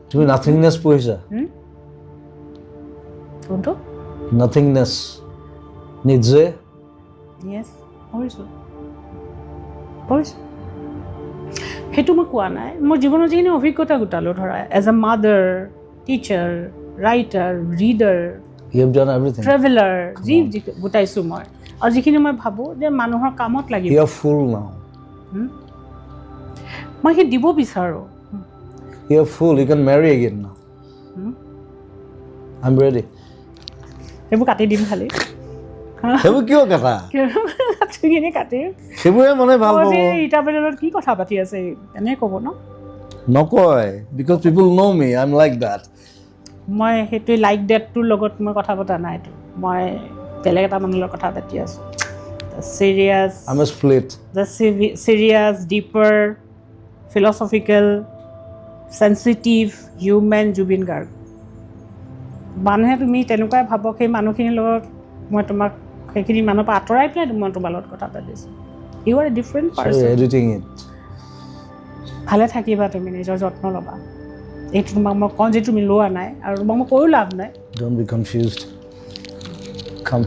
তুমি নাথিংনেছ পঢ়িছা? কোনটো? নাথিংনেছ, নিজে। য়েছ, পঢ়িছোঁ, পঢ়িছোঁ। সেইটো মই কোৱা নাই। মোৰ জীৱনৰ যিখিনি অভিজ্ঞতা গোটালোঁ, ধৰা as a mother, teacher, writer, reader, You have done everything. Traveller, যি যি গোটাইছোঁ মই আৰু যিখিনি মই ভাবোঁ যে মানুহৰ কামত লাগিব। You are full now. মই সেইখিনি দিব বিচাৰোঁ। You are full. You can marry again now. I'm ready. সেইবোৰ কাটি দিম খালি। সেইবোৰ কিয় কাটা? সেইখিনি কাটিম। সেইবোৰে মানে ভাল ক'ব পাব। যে ৰীতা পেটেলত কি কথা পাতি আছে, তেনেকৈ ক'ব ন? নকয়, because people know me, I am like that. মই সেইটোৱে লাইক ডেটটোৰ লগত মই কথা পতা নাইতো। মই বেলেগ এটা মানুহৰ লগত কথা পাতি আছোঁ, serious. I am split. The serious, deeper, philosophical, sensitive human Zubeen Garg. মানুহে তুমি তেনেকুৱাই ভাবক, সেই মানুহখিনিৰ লগত মই তোমাক সেইখিনি মানুহৰ পৰা আঁতৰাই পেলাই মই তোমাৰ লগত কথা পাতিছোঁ। You are a different person. Editing it. ভালে থাকিবা তুমি, নিজৰ যত্ন ল'বা। এইটো তোমাক মই কওঁ যে তুমি লোৱা নাই আৰু তোমাক মই কৈও লাভ নাই। Don't be confused. Come.